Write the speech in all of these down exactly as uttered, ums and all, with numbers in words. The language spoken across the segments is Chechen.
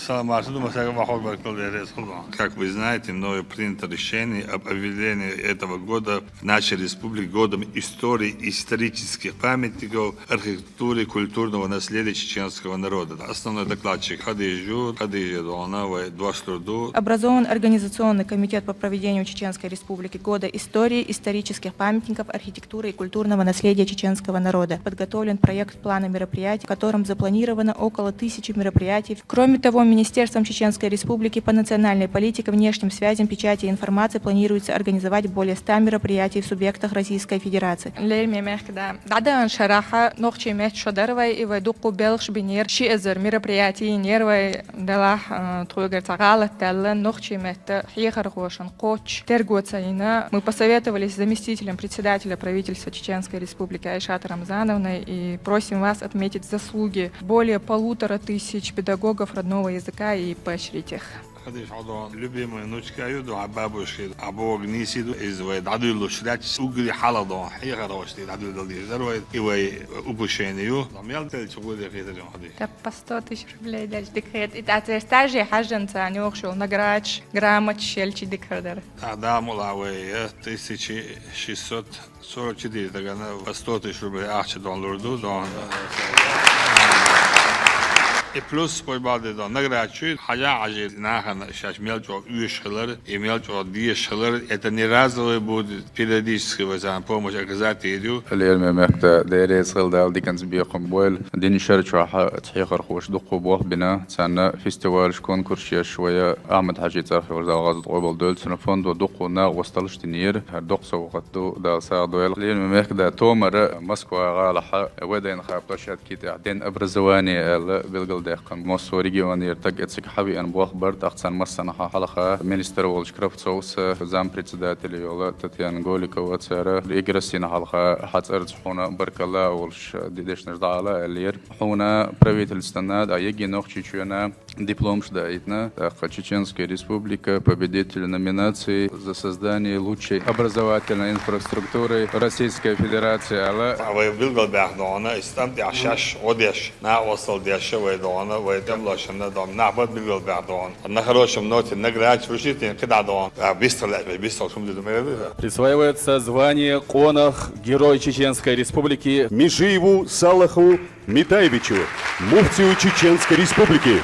Салам алейкум, масага вахор баркал дерес хулу. Как вы знаете, мною принято решение об объявлении этого года в нашей республике годом истории исторических памятников, архитектуры и культурного наследия чеченского народа. Основной докладчик Хадижу, Хадижа Дона, вай дошлурду. Образован организационный комитет по проведению Чеченской Республики года истории, исторических памятников, архитектуры и культурного наследия чеченского народа. Подготовлен проект плана мероприятий, в котором запланировано около тысячи мероприятий. Кроме того, Министерством Чеченской Республики по национальной политике, внешним связям, печати и информации планируется организовать более ста мероприятий в субъектах Российской Федерации. Лерме мехкда. Дада шараха нохчи мет шодарвай и вай дукку белш бинер ши эзер мероприятий нервай далах, э, тхугар цагалат далла нохчи мет хихар гошан коч тергоцаина. Мы посоветовались с заместителем председателя правительства Чеченской Республики Айшат Рамзановной и просим вас отметить заслуги более полутора тысяч педагогов родного языка и поощрить их. Хадиш хадон любимый внучка ю, до бабушки, або гниси ду из вай дадуйлу шрач угри халадон хихар гошти дадуйлу диш дарвай и вай упущение ю. Замел тел чугули хитер хадиш. По сто тысяч рублей дальше дикхет. И та стажи хажан ца нёхшул награч, грамота шелчи дикхардар. Та да мула вай, э, тысяча шестьсот сорок четыре тагана по сто тысяч рублей ахча дон лурду дон. И плюс пой балды дон награч чуй, хажа ажи нахан шаш мелчо уйш хилар, и мелчо диш хилар. Это не разовый будет, периодически вазан помощь оказать иду. Лерме мехта дерес хил дал диканс бихум бойл. Дин шар чуаха тхихар хуш дукку бох бина. Цана фестиваль, конкурс шеш вая Ахмад Хажи царх варзал газат къобал дөл. Цана фондо дукку на васталш динир. Хар дуксо вакъту дал саг дойл. Лерме мехта томара Москва галаха. Ведайн хапта шат кит ден образование эл билгал дехкан. Мосо регион ир так эцик хави ан бох барт ахцан массана халха. Министр волш Кравцов, зампредседатель йола Татьяна Голикова цара. Играсин халха хацар цхуна баркала волш дидешнаш дала элир. Хуна правительствона да еги нохчи чуяна диплом шдаитна. Так, Чеченская Республика, победитель номинации за создание лучшей образовательной инфраструктуры Российской Федерации. Ала. Вай билгал бах дона, истам дяшаш, одеш, на осал дяша вай дона, вай дем лошана дом, на бат билгал бах дона. На хорошем ноте награч вышитин кида дона. А бистр лач, бистр шум дидумере. Присваивается звание Конах Герой Чеченской Республики Мижиеву Салаху Митаевичу, муфтию Чеченской Республики.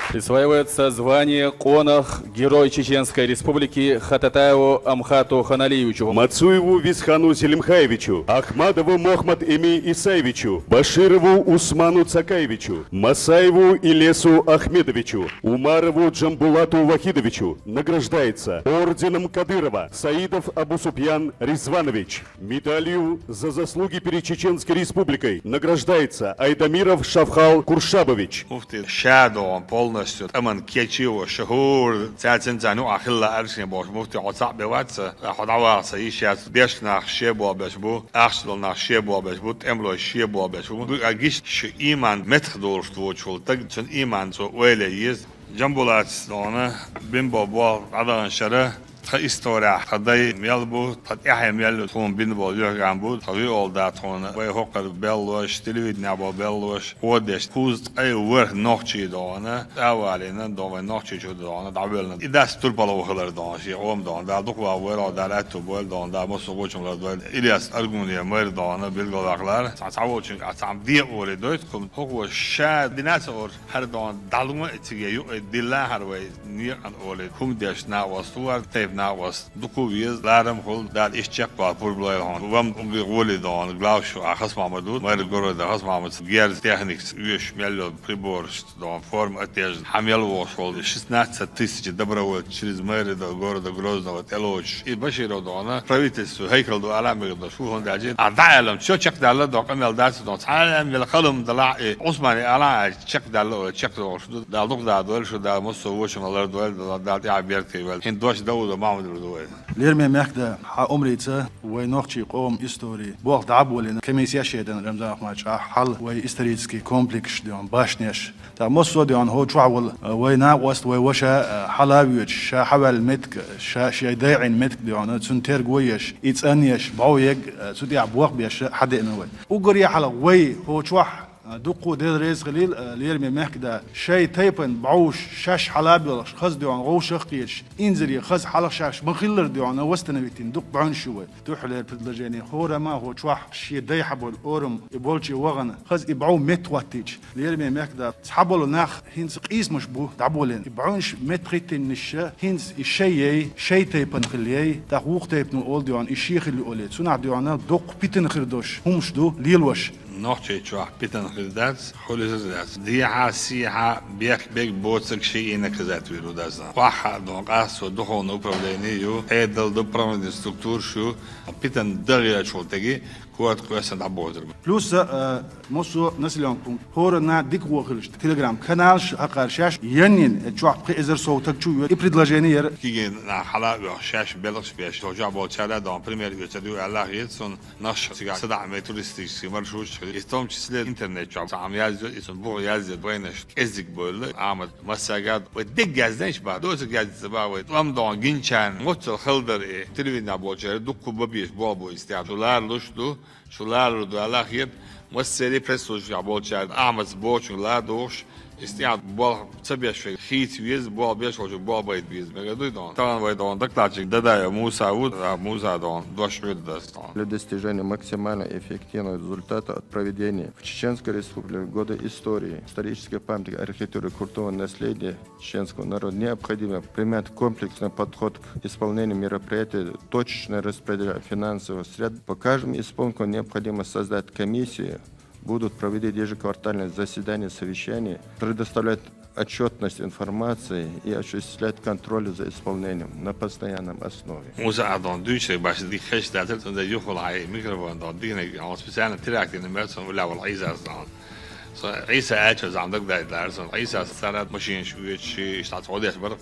Присваивается звание Конах Герой Чеченской Республики Хататаеву Амхату Ханалиевичу. Мацуеву Висхану Селимхаевичу, Ахмадову Мохмад Эми Исаевичу, Баширову Усману Цакаевичу, Масаеву Илесу Ахмедовичу, Умарову Джамбулату Вахидовичу. Награждается орденом Кадырова Саидов Абусупьян Ризванович. Медалью «За заслуги перед Чеченской Республикой» награждается Айдамиров Шавхал Куршабович. Муфти шадо полностью аман кечио шахур цацин цану ахилла аршин бош муфти оцак беваца, ходаваца ишац бешнах шебо бешбу, ахшлнах шебо бешбу, темло шебо бешбу. Бу агиш ш иман метх долштво чул, так чун иман цо ойле ез. Джамбулац дона бимбо бо адан шара. Тха история, тха дай мел бу, тха тяхе мел тхун бин бол йоган бу, тха ви ол да тхун, вай хокар беллош, телевидение бол беллош, ходеш, хуз ай вер нохчи дона, авалина, дона нохчи чу дона, давелна. И дас турпал охлар дона, ши ом дона, да духва вер да рату бол дона, да мосу гочум лар дона. Ильяс Аргуния мэр дона, билгал ахлар, са са очень, а сам ди оре дойт, кум хоква ша динаса ор, хар дона, далма эциге ю, дилла хар вай. Ниъан оле хум деш на вас, тувар тайп на вас. Дуку виез, ларам хул, дал иш чек ба пур блай хон. Вам уги гули дон, главшу Ахас Мамаду, мэр города Ахас Мамад, гер техникс, виш мелло прибор, дон форм одежды. Хамел вошел шестнадцать тысяч добровольцев через мэры до города Грозного, Телоч. И Баширов дона, правительство, Хейкал до Аламир до Шухон дажи. А да элам, чё чек дала до, камел дас дон, салам мел халум дала, и Османи Ала чек дала, чек дон, Далдук да дольшу да мусу вошим алар дуэль да да я берт кей вел. Хин дош да уда маму дур дуэль. Лерме мехда ха умрица вай нохчи къом истории. Бог да болин комиссия шедан Рамзан Ахмач а хал вай исторический комплекс дён башняш. Та мусу дён хо чуавал вай на ост вай ваша халавиоч ша хавал метк ша шай дайин метк дён цун тергоеш ицанеш бауег цудя бог беш хадена вай. Угори хал вай хо чуах Дуккха Дела реза хилийла, лераме мехкада шоай тайпан бӀовш шоаш хьалабоьлхуш, хаза дуьхьал гӀовшах а кхеташ, инзаре хаза хьалха шоаш ма-хиллара дуьхьал восстановить йина дуккха бӀаьвнаш ю вай. Дуьххьарлера предложени: хӀораммо хӀокху чохь шен дай хьаболу орам и болче вахана, хаза и бӀов меттахӀоттийча, лераме мехкада цхьаболу нах хӀинца къийсамаш бу дӀаболийна. И бӀаьвнаш меттахӀиттинарш хӀинца и шоай яй, шоай тайпана хилла яй, тӀаккха вукху тайпано олу дуьхьал и шен хилла ю олий. Цунах дуьхьал доккха питана хир долуш хӀумаш ду лелош. Нохчийчохь питана хир дац, хьулизар дац. Дехьа, сехьа, бехк бег боцург шен и наказать вийр ву дазна. Охьахаа дуьхьал къасто духовный управление ю, Ӏедал ду, правоохранительный структураш ю, питана дагӀерачул теги корта кхоьссина дӀабохуьйтур бу. Плюс, а, массо населённый пункт, хӀоранна дика гӀо хилча, Telegram-каналаш хьакхара шаьш яннина, э, чохь пхи эзар сов таг чу йоьду. И предложени яра. Кегий нах хьала а оьхуш, шаьш белхаш беш, цо чохь болчара а дохьун пример оьцур ю аьлла хета суна. Нах цига садаӀа мега туристический маршруташ хир, и в том числе интернет чохь цхьа хӀума яздо, и цунна бухахь яздо, вайнаш кӀеззиг бевлла, Ахьмад массаьрга а вай дерг яздеш бац, доцург яздийта ца бац вай. Ламма дохьун гинчарна, моццал хала дара и, телевидени болчара дуккха бан безаш болх бу иза тӀехь. Шу ларалуш ду, шу ларалур ду аьлла хета, массеран пресс-службехь болчара Ахьмадца бохучуьнга ладугӀуш, иза тӀехь болх ца беш вай хийца веза, болх беш волчуьнга болх байта беза, мегар дуй дохьун. Тахана вай дохьун докладчик Дадаев Муса ву, а, Муса дохьун дош хьоьду дас дохьун. Для достижения максимально эффективного результата от проведения в Чеченской Республике Года истории, исторической памятки, архитектуры и культурного наследия чеченского народа необходимо применять комплексный подход к исполнению мероприятий, точечно распределять финансовые средства. По каждому исполнительному необходимо создать комиссию, будут проводить ежеквартальные заседания, совещания, предоставлять отчётность информации и осуществлять контроль за исполнением на постоянном основе. Муса а дохьун дуьйцург башха дика хезаш дацара, цундела юха хьайн микрофон дохьун дигнарг, хьуна специально терактина мел цунна уллехь волу Ӏийсас дохьун. Со Ӏийса аьлча зама дагадайталара, сон Ӏийсас цара машинаш оьцуш, иштта цхьа гӀо деш бара,